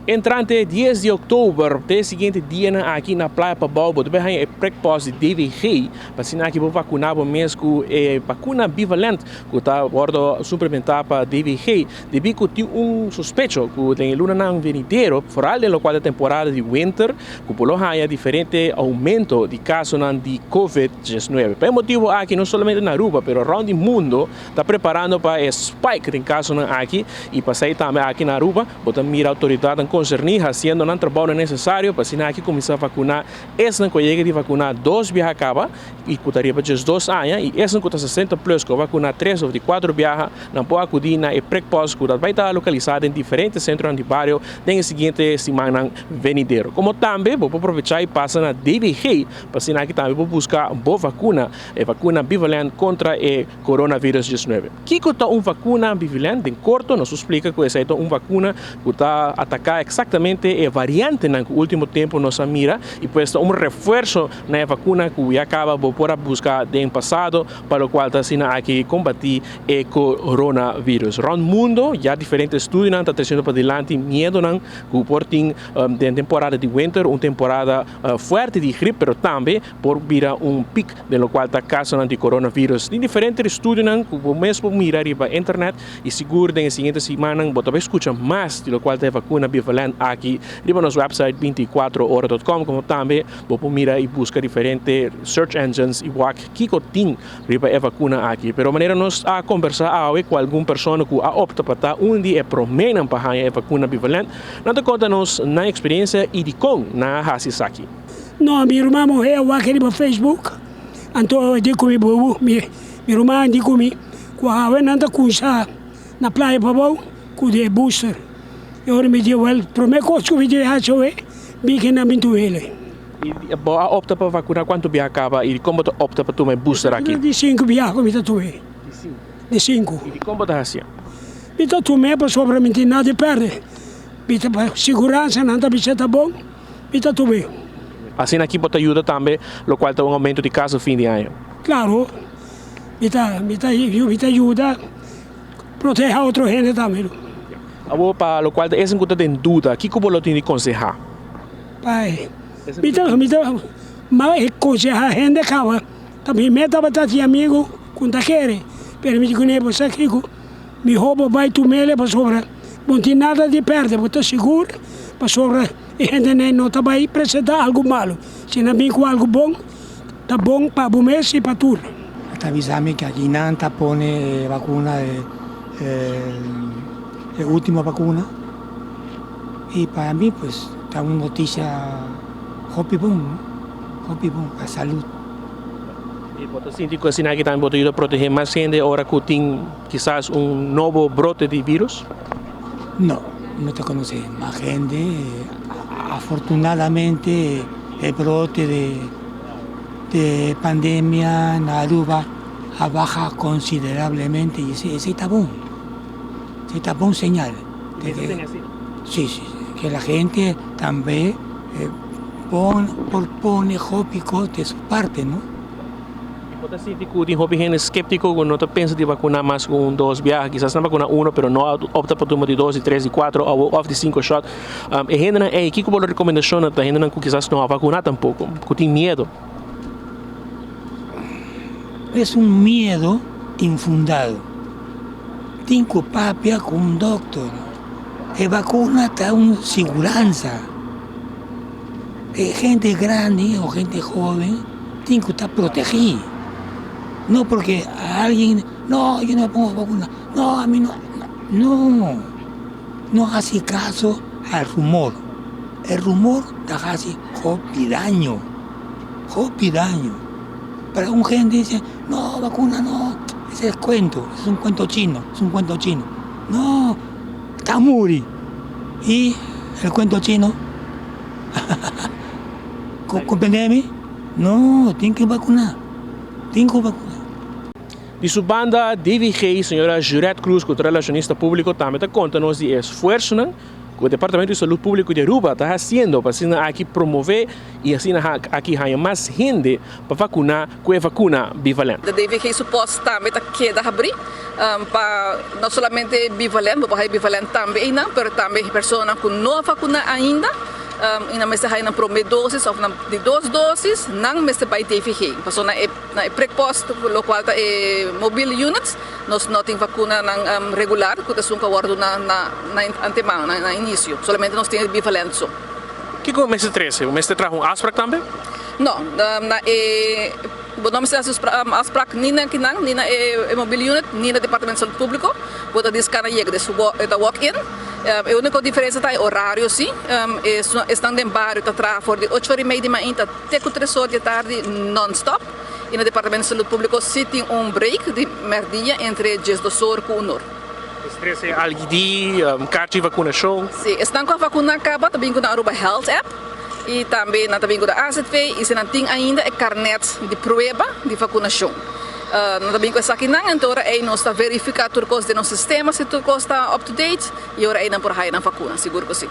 Entrante 10 di òktober te e siguiente dianan aki na Playa Pabou bo ta bay haña e prikpost di DVG pa asina aki bo vakuná bo mes ku e bakuna bivalent ku ta wòrdu suplementá pa DVG debí ku tin un sospecho ku den e lunanan venidero foral den lokual ta temporada di winter ku por lo haña diferente oumento di kasonan di covid 19. Pa e motibu aki no solamente na Aruba pero rònt di mundo ta preparando pa e spike den kasonan aki i pasei tambe aki na Aruba. Bo ta mira outoridatnan konserní hasiendo nan trabounan nesesario pa asina aki kuminsá vakuná esnan ku a yega di vakuná dos biaha kaba i ku ta riba 12 aña i esnan ku ta 60 plus ku a vakuná tres òf di kuater biaha. Nan por akudí na e prikpost ku ta bai ta lokalisá den diferente sentronan di bario den e siguiente simannan venidero. Komo tambe bo por aprovechá i pasa na DBG pa asina aki tambe bo buska bo vakuna, e vakuna bivalent kontra e coronavirus 19. Kiko ta un vakuna bivalent? Den korto nos por splika ku esei ta un vakuna ku ta ataká eksaktamente e variantenan ku último tempu nos a mira i pues ta un refuerso na e vakuna ku ya kaba bo por a buska den pasado pa lokual ta asina aki kombatí e coronavirus. Rònt mundo ya diferente estudionan ta tresiendo padilanti miedonan ku por tin den temporada di winter, un temporada fuerte di grip pero tambe por bira un pik den lokual ta kasonan di coronavirus. Tin diferente estudionan ku bo mes por mira riba internet i sigur den e siguiente simannan bo ta bai skucha mas di lokual ta e vakuna bivalent aki riba nos website 24ora.com komo tambe bo por mira i buska diferente search engines i wak kiko tin riba e vakuna aki. Pero manera nos a kombersá awe ku algun persona ku a opta pa ta un di e proménan pa haña e vakuna bivalent, nan ta konta nos nan eksperensia i dikon nan a hasi esaki. No, mi ruman muhé a wak riba Facebook, anto e di ku mi, Bubu, mi ruman di ku mi ku awe nan ta kunsha na Playa Pabou ku di e booster. E ora mi di, Wèl, promé kos ku mi debe hasi awe, bin ke nan bin tuele. I bo a opta pa vakuna kuantu biaha kaba i dikon bo ta opta pa tuma e booster aki? Di sinku biaha ku mi ta tum'é. Di sinku? Di sinku. I dikon bo ta hasié? Mi ta tum'é pasobra mi tin nada di pèrdè. Mi ta pa siguransa nan ta bisa ta bon. Mi ta tum'é. Asina aki bo ta yuda tambe, lokual ta un oumento di kaso fin di aña. Klaro, mi ta mi ta mi ta yuda proteha otro hende tambe. Awor pa lokual ta esun ku ta den duda, kiko bo lo tin di konsehá? Pai, mi ta mi ta ma e konsehá hende kaba, ta mi meta tabata tin amigu ku ta kere, pero mi di kuné, bo sa kiko? Mihó bo bai tumele pasobra bo no tin nada di pèrdè, bo ta sigur pasobra e hendenan no ta bai presentá algu malu. Si nan bin ku algu bon, ta bon pa bo mes i pa tur. A ta bisa mi ke aki nan ta pone e bakuna e ultimo bakuna i pa mi pues ta un notisia hopi bon, hopi bon pa salud. I bo ta sinti ku asina aki tambe bo ta yuda protegé mas hende ora ku tin kisas un nobo brote di virus? No, no ta konosé mas hende. Afortunadamente e brote de pandemia na Aruba a baha konsiderablemente i esei ta bon, esei ta bon señal. Si, si, ke la hende tambe por pone hopi kos de su parte, no? I bo ta sinti ku tin hopi hende skeptiko ku no ta pensa di vakuná mas ku un dos biaha, kisas nan vakuná uno pero no a opta pa tuma di dos, di tres, di kuater òf di sinku shòt. E hendenan ei, kiko bo lo rekomendashon na ta hendenan ku kisas no a vakuná tampoko, ku tin miedu? Es un miedo infundado. Tin ku papia ku un dòkter. E vakuna ta un siguransa. E hende grandi o hende hoben tin ku ta protegí. No porque alguien, no, yo no me pongo vakuna, no, ami no, no, no hasi kaso al rumor. E rumor ta hasi hopi daño, hopi daño. Pero un hende dice, no, vakuna no, ese es cuento, es un cuento chino, es un cuento chino. No, ta muri. Y el cuento chino, comprende mi? No, tin que vacuna, tin cu vacuna. Di su banda, DVG, señora Jurette Cruz, cu ta relacionista publico, tambe ta conta nos di e esfuerzonan. Ku Departamento di Salud Públiko di Aruba ta hasiendo pa asina aki promové i asina aki haña mas hende pa vakuná ku e vakuna bivalent. De DVG su post tambe ta keda habrí pa no solamente bivalent, bo por haña bivalent tambe einan, pero tambe personanan ku no a vakuná ainda i nan mester haña nan promé dosis òf nan di dos dosis, nan mester bai DVG. Pasobra na e na e prikpost, lokual ta e mobile units, Nos no tin vacunanan regular cu ta esun cu a wordo na na antemano, na inicio. Solamente nos tin e bivalent so. Kico mester trece? Bo mester traha un afspraak tambe? No, na e bo no mester haci un afspraak ni na kinan, ni na e mobile unit, ni na Departamento di Salud Publico. Bo ta disca na yega, des e ta walk in. E unico diferencia ta e horario si. Esnan den bario ta traha for di ocho ora y media di mainta te cu tres ora di tardi non stop. I na Departamento di Salud Públiko sí tin un break di mèrdia entre diesdos or ku un or. Es trese algi di karchi vakunashon? Sí, esnan ku a vakuná kaba ta bin ku nan Aruba Health App i tambe nan ta bin ku nan AZV i si nan tin ainda e karnèt di prueba di vakunashon. Nan ta bin ku esakinan, anto ora ei nos ta verifiká tur kos den nos sistema si tur kos ta up to date i ora ei nan por haya nan vakuna, sigur ku sí.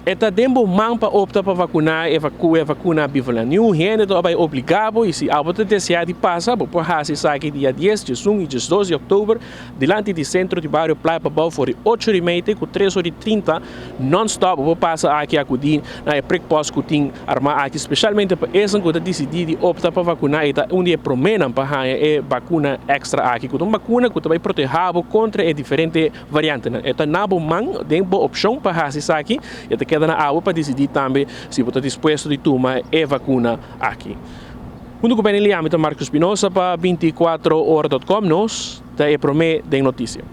E ta den bo man pa opta pa vakuná e ku e vakuna bivalent. Niun hende ta bai obligá bo i si abo ta deseá di pasa, bo por hasi esaki dia dies, diesun i diesdos di òktober dilanti di Sentro di Bario Playa Pabou for di ocho ora i mei te ku tres ora i trinta nònstòp. Bo por pasa aki akudí na e prikpòst ku tin armá aki spesialmente pa esnan ku ta disidí di opta pa vakuná i ta un di e proménan pa haña e bakuna èkstra aki ku ta un bakuna ku ta bai protehá bo kontra e diferente Variantenan. E ta na bo man den bo opshon pa hasi esaki. E ta keda na abo pa disidí tambe si bo ta dispuesto di tuma e vakuna aki. Huntu ku Benny Lee ami ta Marco Espinosa pa 24 ora dot com. Nos ta e promé den notisia.